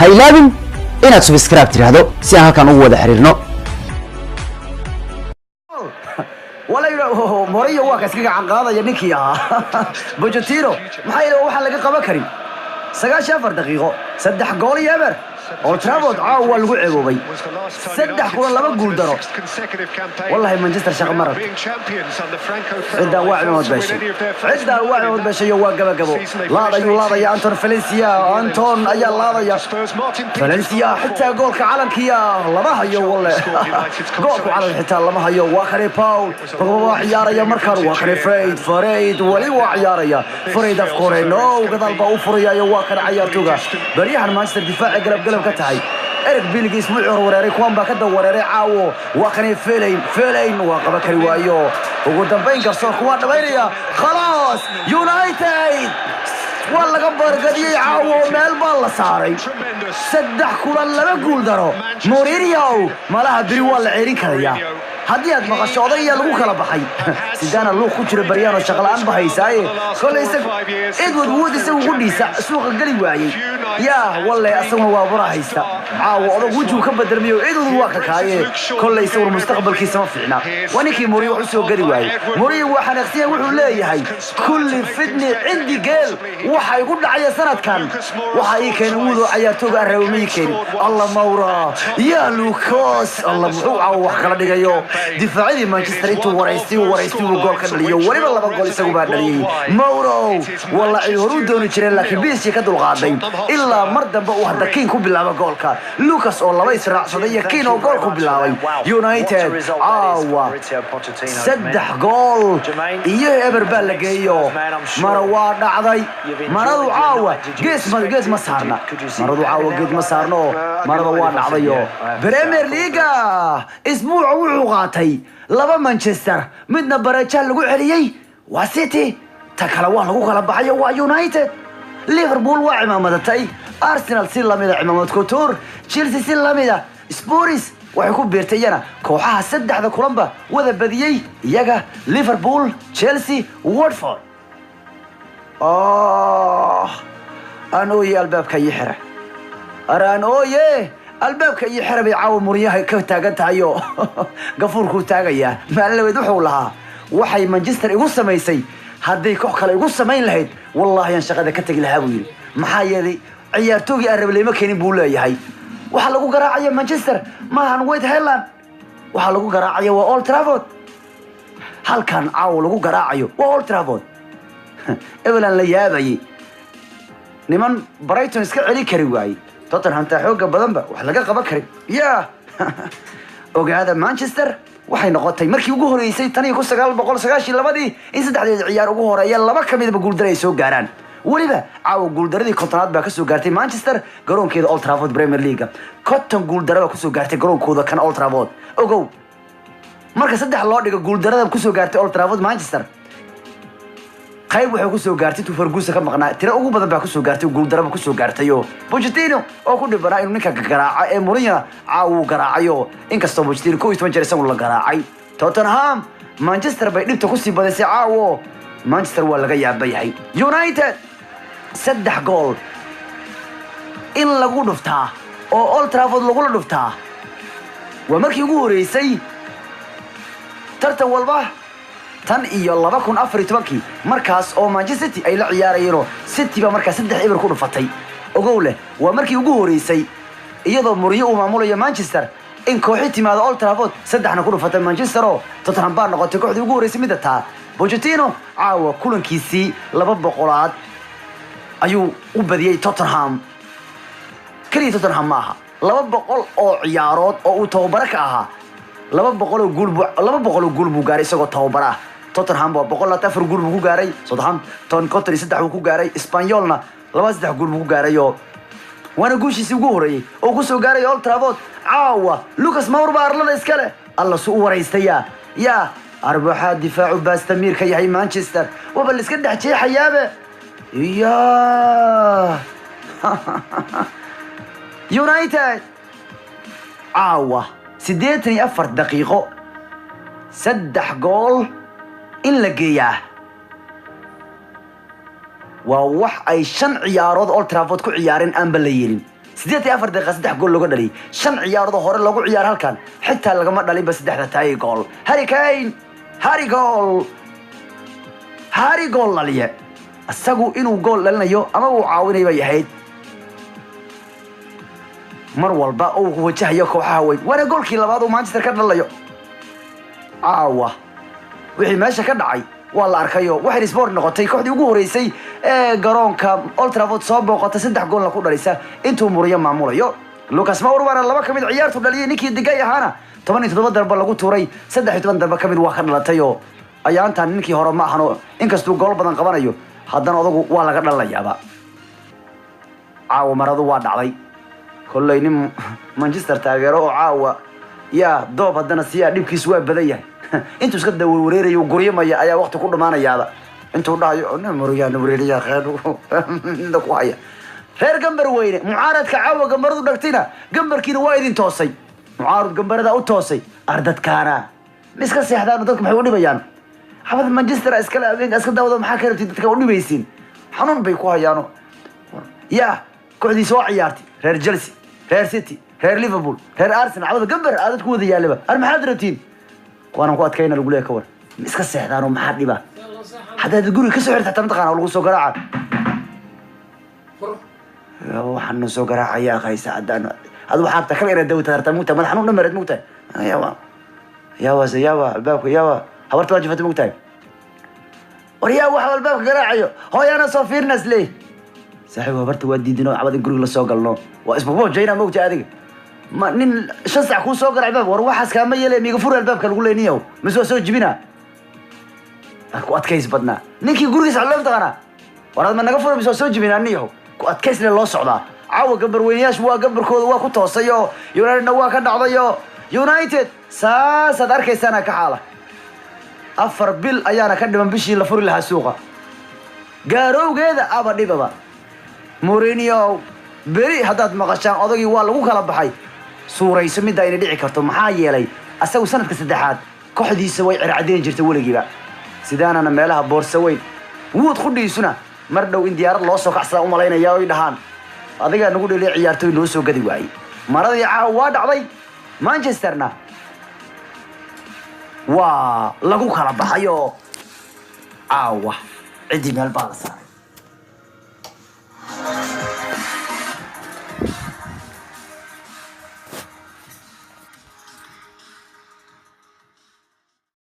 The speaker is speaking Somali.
Ha ilaabin inaad subscribe tidhaahdo si aan halkan ugu wada xiriirno. Mourinho waa ka iska gacan qaadaya ninkii ahaa Pochettino. Maxaa yeelay, waxaan laga qaban karin 94 daqiiqo, 3 gool iyo 0. Old Trafford caawa waa lagu ceeboobay, saddex kulan, laba guul daro. Wallahi Manchester shaqo ma rabto. Ciddaa waa cimaamad beeshay, ciddaa waa cimaamad beeshayo, waa gabagabo. Laad ayuu laadaya Anton Valencia, Anton ayaa laadaya Valencia. Xitaa goolka calankiya lama hayo, walle goolku calan xitaa lama hayo. Waa kane Paul Pogba, waa ciyaaraya markaan. Waa kane Fred, Fred weli waa ciyaaraya. Fred afkore no, gadaal baa u furayayo. Waa kana cayaartooga baryahan Manchester difaaci galab galab ka tahay. Eric Biligi isbuucii hor wareeray, kuwan baa ka daba wareeray caawo. Waa kane Fellaini, Fellaini waa qaba kari waayo. Ugu dambayn garsoorku waa dhamaynaya. Khalaas, United waa laga bargadiyey caawo, meel baa la saaray. Saddex kulan, laba guul daro. Mourinho malaha beri waa la ceerin karayaa haddii aad maqasho odayaa lagu kala baxay. Sidaana luuq ku jira baryaano shaqla'aan ba haysaaye. Kolay isagu Edward Wood isagu qudhiisa suuqa geli waayey. Yaa walle, asaguna waa bura haysta caawa. Odag wejigu ka bedelmayo, Edward waa ka kaaye. Kolay isaguna mustaqbalkiisa ma fiicna. Waa ninkii Mourinho wax u soo geli waayey. Mourinho waa xanaaqsiya, wuxuu leeyahay kulli fidni cindi geel. Waxa igu dhacaya sanadkan waxa ii keenay Wood oo cayaartooga aan rabay ma ii keenin. Alla Moura, yaa Lucas, alla muxuu caawa wax kala dhigayo. Difaacyadii Manchester intuu waraystay uu waraystay uu gool ka dhaliyo, weliba laba gool isagu baa dhaliyey. Moura walla ay horu dooni jireen, laakiin PSG ka dulqaaday ilaa mar dambe uu hadda Kane ku bilaabo goolka. Lucas oo laba israacsaday iyo Kane oo gool ku bilaabay. United caawa 3 gool iyo 0 baa la geeyo. Mara waa dhacday maradu caawa, gees ma gees ma saarna maradu caawa, geed ma saarno, marada waa dhacdayo. Premier League isbuuca wuxuu qaatay laba Manchester, midna bareejaa lagu celiyey, waa City, ta kale waa lagu kala baxayo, waa United. Liverpool waa cimaamadatay, Arsenal si lamida cimaamad couture, Chelsea si lamida. Spurs waxay ku biirtay iyana kooxaha saddexda kulanba wada badiyey, iyaga Liverpool, Chelsea, Watford. Oh, aan ooye, albaabka ii xira, araan ooye, albaabka ii xira bay caawa muryaha ka taagan tahayo, gafuurkuu taagayaa. Maalin laweyd wuxuu lahaa waxay Manchester igu samaysay hadday koox kale igu samayn lahayd, wallaahi aan shaqada ka tegi lahaa buu yidhi. Maxaa yeelay, ciyaartoogii aan rabay lama keenin buu leeyahay. Waxaa lagu garaacaya Manchester maahan White Highland, waxaa lagu garaacaya waa Old Trafford. Halkan caawa lagu garaacayo waa Old Trafford. Ebelan la yaabayay niman Brighton iska celi kari waayey, Tottenham taa xooga badanba wax laga qaban karin. Ya ogaada, Manchester waxay noqotay markii ugu horeysay tan iyo 1992-dii in saddexdeed ciyaar ugu horeeya laba ka midaba guuldaro ay soo gaaraan. Weliba caawa guuldaradii 50aad baa kasoo gaartay Manchester garoonkeeda Old Trafford. Premier League 50 guuldaro baa kusoo gaartay garoonkooda kan Old Trafford. Ogow, marka saddex loo dhigo guuldarada kusoo gaartay Old Trafford Manchester, qayb waxay kusoo gaartay intuu Ferguson ka maqnaa. Tiro ugu badan baa kusoo gaartay, guuldaraba kusoo gaartay oo Pochettino oo ku dhibanaa inuu ninka garaaca ee Mourinho caawa uu garaacayo, inkastoo Pochettino 11 jeer isagu la garaacay. Tottenham Manchester bay dhibta kusii badisay caawo. Manchester waa laga yaaba yahay. United saddex gool in lagu dhuftaa oo Old Trafford lagula dhuftaa waa markii ugu horeysay tartan walba tan iyo 2014-kii, markaas oo Manchester City ay la ciyaarayeenoo City baa markaa 3-0 ku dhufatay. Ogow leh, waa markii ugu horeysay iyadoo Mourinho uu maamulayo Manchester in kooxi timaado Old Trafford saddexna ku dhufatay Manchester, oo Tottenham baa noqotay kooxdii ugu horeysay midda taa. Pochettino caawa kulankiisii 200aad ayuu u badiyey Tottenham. Keliya Tottenham ma aha, 200 oo ciyaarood oo uu tababaro ka ahaa, 200 oo guul buu gaaray isagoo tababaro ah. Tottenham waa 124 guul buu ku gaaray, Southampton 53 buu ku gaaray, Espanyolna laba saddex guul buu ku gaaray, oo waana guushiisii ugu horeeyey oo kusoo gaaray Old Trafford. Caawa Lucas Moura baa arlada iskale. Alla su u waraystaya yaa arbaxaa, difaacu baastamiir ka yahay Manchester, waaba la iska dhex jeexayaabe. Ya United caawa 84 daqiiqo saddex gool in la geeyaa waa wax ay shan ciyaarood Old Trafford ku ciyaareen aanba la yeelin. 84 daqiiqa 3 gool looga dhaliyay. 5 ciyaarood oo hore loogu ciyaar halkan xitaa lagama dhalinba 3 taay gool. Harry Kane, Harry gool, Harry gool dhaliye. Isagu inuu gool dhalinayo ama uu caawinayo bay ahayd mar walba oo uu wajahayo kooxaha weyn, waana goolkii labaad uu Manchester ka dhalayo caawa. Wixii meesha ka dhacay waa la arkayo, waxay Sport noqotay kooxdii ugu horeysay ee garoonka Old Trafford soo booqatay 3 goolna ku dhalisa intuu Mourinho maamulayo. Lucas Moura waana 2 ka mid ciyaartu dhaliyay, ninkii Digay ahaana 17 darba lagu tuuray, 13 darba ka mid waa ka dhalatay. Oo ayaantan ninkii hore ma ahano, inkastuu gool badan qabanayo haddana odagu waa laga dhalanayaaba. Caawa maradu waa dhacday. Kolley nin Manchester taageero oo caawa yaa doob haddana siyaa dhibkiisu waa badan yahay. Intuu iska dawareerayo guryamaya ayaa waqti ku dhamaanayaaba, intuu dhahayo nin Mourinho wareeriya khayr ku haya. Reer gambar weyne mucaaradka caawa gambaradu dhagtayna, gambarkiina waa idin toosay, mucaarad gambarada u toosay. Ardadkaana ma iska seexdaan? Dadka maxay u dhibayaan? Xabad Manchester iskale habeenka iska daawada, maxaa ka rabtid? Dadka u dhibaysiin, xanuun bay ku hayaano. Yaa kooxdiisa waa ciyaartay, reer Chelsea, reer City, reer Liverpool, reer Arsenal, xabada gambar aadad ku wada yaalaba. Ar maxaad rabtiin? Kuwaanaan ku adkayna lagu leeyahay. Ka war, ma iska seexdaanoo maxaa dhiba? Haddaad guriga kasoo xirta xataa mataqaana lagu soo garaaca. Waxaan noo soo garaacayaa haysa haddaan adu waxaa rabtaa kala inaad dawata hartaa mugtahay, madax xanuun dhamareed mugtahay. Yawa yawa se yawa albaabka yawa habarta waa jifata mugtahay. War yaa waxa albaabka garaacayo? Hooyaana soo fiirinaas leey saaxiib, habarta waa diidinoo cabad in guriga lasoo galno waa isbabojayna mogtahay. Adiga ma nin 5 sac kuu soo garaac albaab? War waxaas kaama yeelay, miiga furi albaabka lagu leeniyow mise waa soo jibina? Ku adkays badnaa ninkii gurigiisa loo taqaanaa. War ad ma naga furi mise waa soo jibina? Aniyahow ku adkaysle loo socdaa. Caawa gambarweynayaashu waa gambarkooda waa ku toosay oo Unitedna waa ka dhacday oo United saasaad arkaysaana ka xaala. 4 bil ayaana ka dhiman bishii la furi lahaa suuqa, gaarowgeeda aba dhibaba. Mourinho beri haddaad maqashaan odagii waa lagu kala baxay, suurayso middaa inay dhici karto. Maxaa yeelay asagu sanadka 3aad kooxdiisa way circadeyn jirtay weligiiba, sidaanana meelaha boorsa weyn Wood qudhiisuna mar dhow in diyaarad loo soo kacsadaa umalaynaya oy dhahaan adigaa nagu dheliya ciyaartoy noo soo gadi waayey. Maradii caawa waa dhacday, Manchesterna waa lagu kala baxay oo caawa ciddii meel baa la saaray.